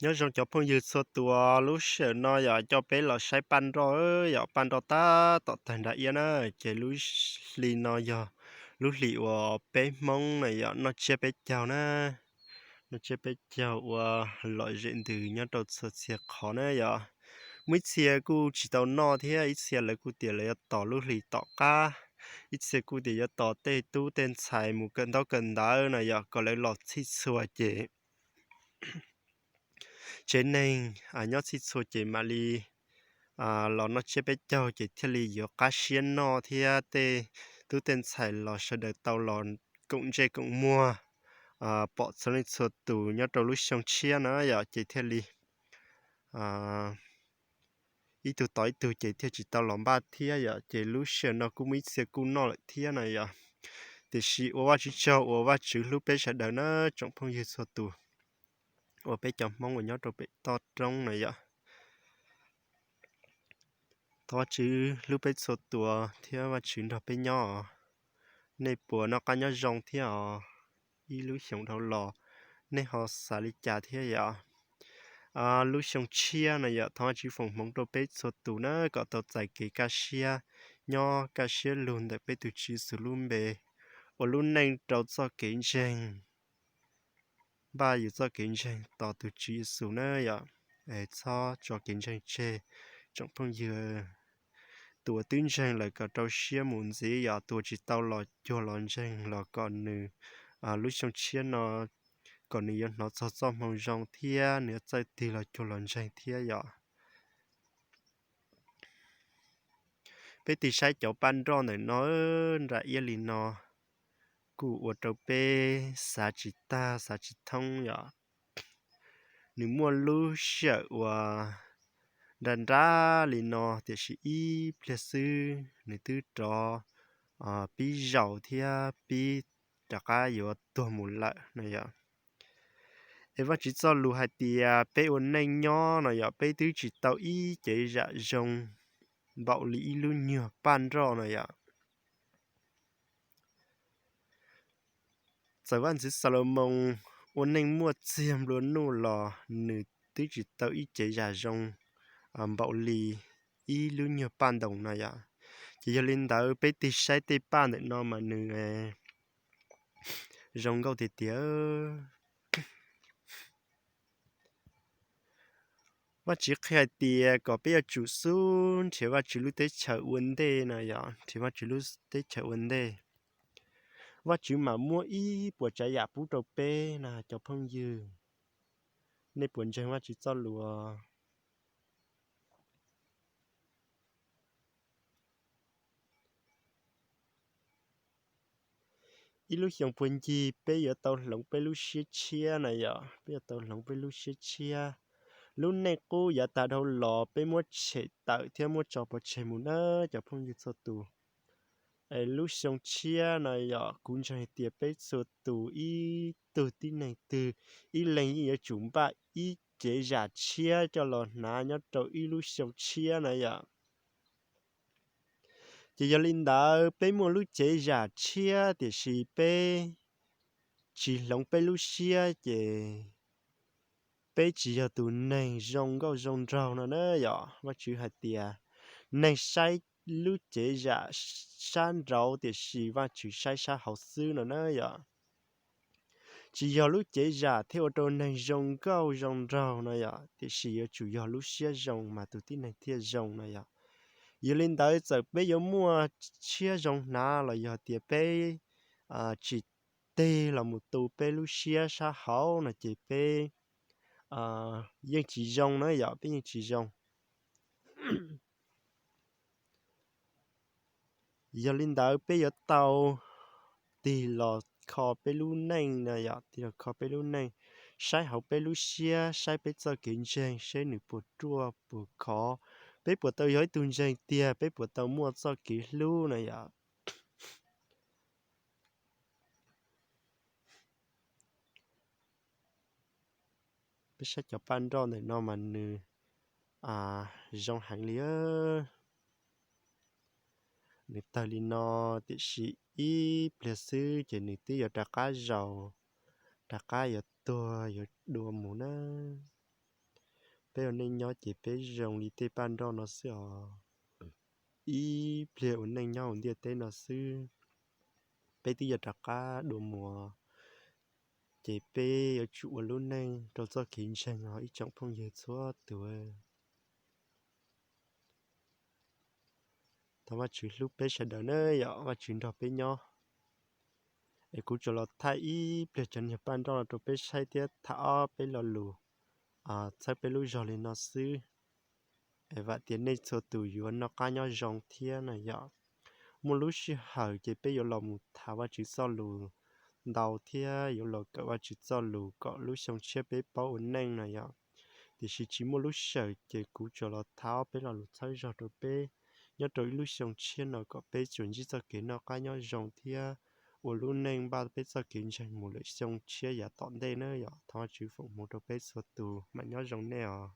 Nyob zoo cov phooj ywg txhua tus, lub sij hawm no yog coj peb los saib paj nroj, yog paj nroj tab tom tawg nra iab na. Ces lub hli no yog lub hli uas peb Hmoob na yog noj tsiab peb caug na, noj tsiab peb caug ua lom zem ntws nyob rau txhua txhia qhov na yog. Muaj ib txhia kuj tsis tau noj thiab, ib txhia lawv kuj tias lawv yuav tos lub hli tom qab, ib txhia kuj tias yuav tos tej tub tej ntxhais mus kawm ntaub kawm ntawv na yog kom lawv los txhij txhua ces tsev neeg nyob txhij txhua ces mam li los noj tsiab peb caug ces thiaj li yuav qab siab noj thiab tej tub tej ntxhais los sawv daws tau los koom ntsej koom muag pom txhua leej txhua tus nyob rau lub xyoo tshiab na yom, ces thiaj li ib tug tos ib tug ces thiaj tsis tau los npaj thiab yom. Ces lub sij hawm no kuj muaj ib txhia kuj noj lawm thiab na yom. Tiam sis ua Vajtswv tsaug uas Vajtswv hlub peb sawv daws na tsoom phooj ywg txhua tus, ua peb cov Hmoob uas nyob rau pem toj roob na yom. Thov Vajtswv hlub peb txhua tus thiab Vajtswv nrog peb nyob. Nej puas noj qab nyob zoo thiab os? Ib lub xyoos dhau los nej ho xav li cas thiab yom? Lub xyoo tshiab na yom, thov Vajtswv foom hmoov rau peb txhua tus na kom tau txais kev kaj siab, nyob kaj siab lug ntawm peb tus Tswv Yexus lub npe, ua lub neej rau txoj kev ntseeg, npaj yus txoj kev ntseeg tos tus Tswv Yexus na yom. Txhob tso kev ntseeg tseg tsoom phooj ywg. Tus uas twb ntseeg lawm kom rau siab mus ntxiv yom, tus uas tsis tau los cuag los ntseeg los kom nws lub xyoo tshiab no kom nws yuav hnov txog txoj hmoo zoo thiab nws yuav txawj tig los cuag los ntseeg thiab yom. Peb tig saib cov paj nroj ntawm no nra iab li no, kuj ua rau peb xav tsis tag xav tsis thoob yom. Nws muaj lub sij hawm uas nra nrab li no tiam sis ib pliag xwb nws twb rov pib zaus thiab pib rov qab yuav tuag mus lawm no yom. Es Vajtswv txoj lus hais tias peb ua neej nyob no yom, peb twb tsis tau ib cev zam zoo npaum li ib lub nyuag paj nroj no yom. Txawm vaj ntxwv Xalumoos ua neej muaj txiag nplua nuj los nws twb tsis tau ib cev zam zoo npaum li ib lub nyuag paj ntoos no yom. Ces yog li ntawd peb tig saib tej paj ntawm no mas nws zoo nkauj tiag tiag. Vajtswv qhia hais tias kom peb yuav tsum xub nrhiav Vajtswv lub teb chaws ua ntej no yom, nrhiav Vajtswv lub teb chaws ua ntej, Vajtswv mam muab ib puas tsav yam pub rau peb na cov phooj ywg. Nej puas ntseeg Vajtswv txoj lus? Ib lub xyoo puag ncig peb yuav tau hloov peb lub siab tshiab na yom, peb yuav tau hloov peb lub siab tshiab. Lub neej qub yav tag dhau los peb muab tshem tawm thiab muab tso pov tseg mus na cov phooj ywg txhua tus. Es lub xyoo tshiab no yom, kuv ntseeg hais tias peb txhua tus ib tug tib neeg twg ib leeg yeej yuav tsum npaj ib cev zam tshiab coj los hnav nyob rau ib lub xyoo tshiab na yom. Ces yog li ntawd peb muaj lub cev zam tshiab tiam sis peb tsis hloov peb lub siab ces peb tsis yog tus neeg zoo nkauj zoo nraug no na yom. Vajtswv hais tias neeg saib lub cev zam sab nraud tiam sis Vajtswv saib sab hauv xwb no na yom. Tsis yog lub cev zam thiaj ua rau neeg zoo nkauj zoo nraug no yom, tiam sis yuav tsum yog lub siab zoo mas tus tib neeg thiaj zoo no yom. Yog li ntawd txawm peb yuav muaj tshiab zoo hnav los yog tias peb tsis tig los mus tu peb lub siab sab hauv no ces peb yeej tsis zoo na yom, peb yeej tsis zoo. Yog li ntawd peb yuav tau tig los kho peb lub neej no yom, tig los kho peb lub neej, saib hauv peb lub siab, saib peb txoj kev ntseeg seb nws puas ruaj puas khov, peb puas tau yog ib tug ntseeg tiag, peb puas tau muaj txoj kev hlub no yom. Peb saib cov paj nroj ntawm no mas nws zoo heev li. Nws tawg li no tiam sis ib pliag xwb ces nws twb yuav rov qab zaus, rov qab yuav tuag yuav dua mus na. peb ua neej nyob ces peb zoo li tej paj nroj no xwb os. Ib pliag ua neej nyob hauv ntiaj teb no xwb, peb twb yuav rov qab dua mus, ces peb yuav tsum ua lub neej rau txoj kev ntseeg os ib tsoom phooj ywg txhua tus. Thov Vajtswv hlub peb sawv daws na yom, Vajtswv nrog peb nyob. Es kuv tsuas los thaij ib pliag cov niag paj nroj no rau peb saib thiab tham ob peb lo lus txhawb peb lub zog li no xwb. Es vam tias nej txhua tus yuav noj qab nyob zoo thiab na yom. Muaj lub sij hawm ces peb yuav los mus tham Vajtswv txoj lus ntau thiab yuav los kawm Vajtswv txoj lus kom lub xyoo tshiab peb paub ua neej na yom. Tiam sis tsis muaj lub sij hawm ces kuv tsuas los tham ob peb lo lus txhawb zog rau peb nyob rau ib lub xyoo tshiab no kom peb tsuas ntsib txoj kev noj qab nyob zoo thiab ua lub neej npaj peb txoj kev ntseeg mus lawm xyoo tshiab yav tom ntej na yom. Thov Vajtswv foom hmoov rau peb txhua tus, mam nyob zoo nej os.